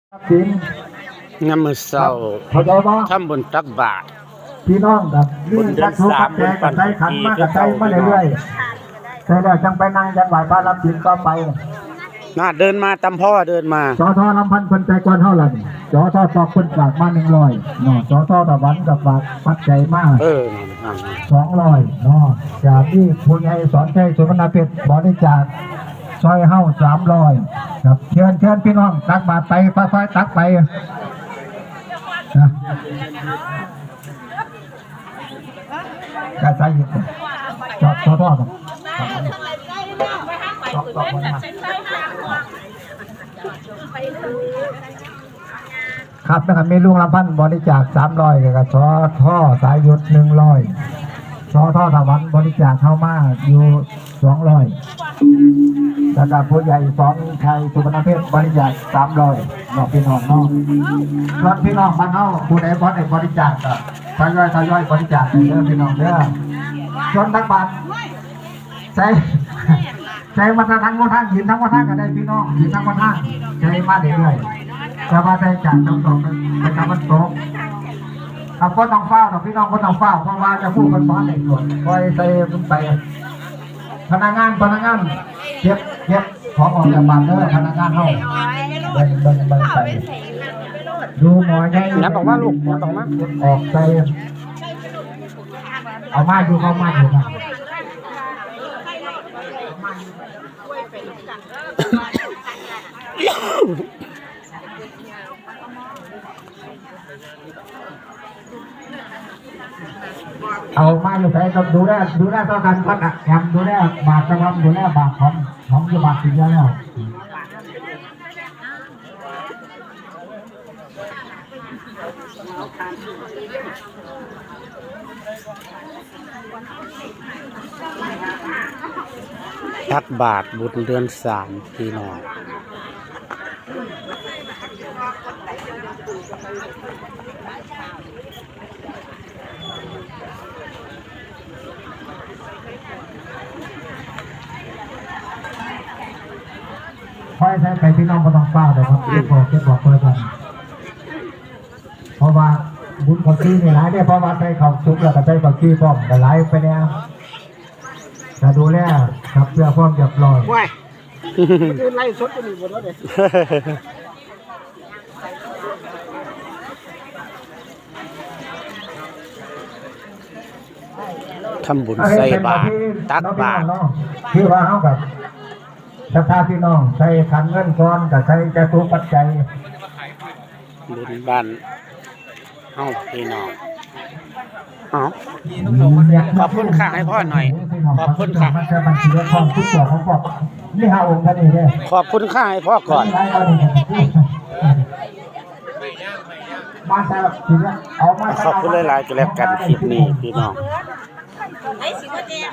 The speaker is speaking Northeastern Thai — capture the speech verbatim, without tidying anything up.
สิน ยามมื้อเช้า เข้าใจบ่ ทำบุญตักบาตร พี่น้องครับ บุญเดือนสาม มีวัตถุปัจจัย บุญปัน ก็ใส่ขันมา สุขี ก็ใส่มาเรื่อยๆ คือเก่า แต่แล้วจังไปนั่งจังไหว้พระรับศีลต่อไป น่าเดินมาตำพ่อเดินมา สอทอลำพันธ์เพิ่นไปก่อนเฮาล่ะนี่ สอทอปอกเพิ่นฝากมาหนึ่งร้อยเนาะ สอทอตะวันก็ฝากปัจจัยมา เออ นั่นๆๆ สองร้อยเนาะ จากที่ผู้ใหญ่สอนชัยสุวรรณเพชรบริจาคซอยเฮาสามร้อยครับ เชิญ เชิญพี่น้องตักบาตรไป ค่อยๆตักไปนะ กระใสอยู่ จอด จอดรอดก่อน จอด จอดก่อนนะ ครับ นะครับ มีลุงลำพันธ์บริจาคสามร้อย แล้วก็ สท สายหยุด หนึ่งร้อย สท ถวันบริจาคเข้ามาอยู่ สองร้อย แล้วก็ผู้ใหญ่สอนชัยสุวรรณเพชรบริจาค สามร้อย เนาะพี่น้องเนาะ ส่วนพี่น้องบ้านเฮาผู้ใดบ่ได้บริจาคก็ทยอย ทยอยบริจาคเด้อพี่น้องเด้อ ส่วนตักบาตร ใส่ ใส่มาทั้งหมดทั้งหินทั้งหมดทั้งก็ได้พี่น้อง หินทั้งหมดทั้ง ใส่มาเรื่อยๆ แต่ว่าใส่จากตะวันตกไปตะวันตก ครับ บ่ต้องฟ้าวดอกพี่น้อง บ่ต้องฟ้าว เพราะว่าจะพูดกันบ่ได้ตรวจ ปล่อยใส่มันไป พนักงาน พนักงาน เก็บ เก็บของออกจากบ้านเด้อ พนักงานเฮา เบิ่ง เบิ่ง เบิ่งไป ดูหมอใหญ่ นับออกมาลูก นับออกมา เก็บออกใส่ เอามาอยู่ เอามาอยู่ครับ เอามาอยู่ไสก็ดูแล ดูแลต่อกันก่อนนะ แอมดูแลบาทตะวัน ดูแลบาทของ ของอยู่บาทสิเดียวแล้ว ตักบาตรบุญเดือนสาม พี่น้อง ค่อยใส่ไปพี่น้องบ่ต้องฟ้าวเด้อครับ เก็บออก เก็บออกค่อยกัน เพราะว่าบุญข้าวจี่นี่หลายเด้อ เพราะว่าใส่ข้าวสุกแล้วก็ใส่ข้าวจี่พร้อม ก็หลายไปแน่ ก็ดูแลครับ เพื่อความเรียบร้อย ว้าย คนอื่นไลฟ์สดอยู่นี่หมดแล้วเนี่ย ทำบุญใส่บาตร ตักบาตร คือว่าเฮากับศรัทธาพี่น้อง ใส่ขันเงินก่อน ก็ใส่จตุปัจจัย บุญบ้านเฮาพี่น้อง เอา ขอบคุณค่ะ ให้พ่อหน่อย ขอบคุณค่ะ นี่ห้าองค์เท่านี้เนี่ย ขอบคุณค่ะ ให้พ่อก่อน มาแต่ละ เอามาแต่ละ ขอบคุณหลายๆ ก็แล้วกัน คลิปนี้พี่น้อง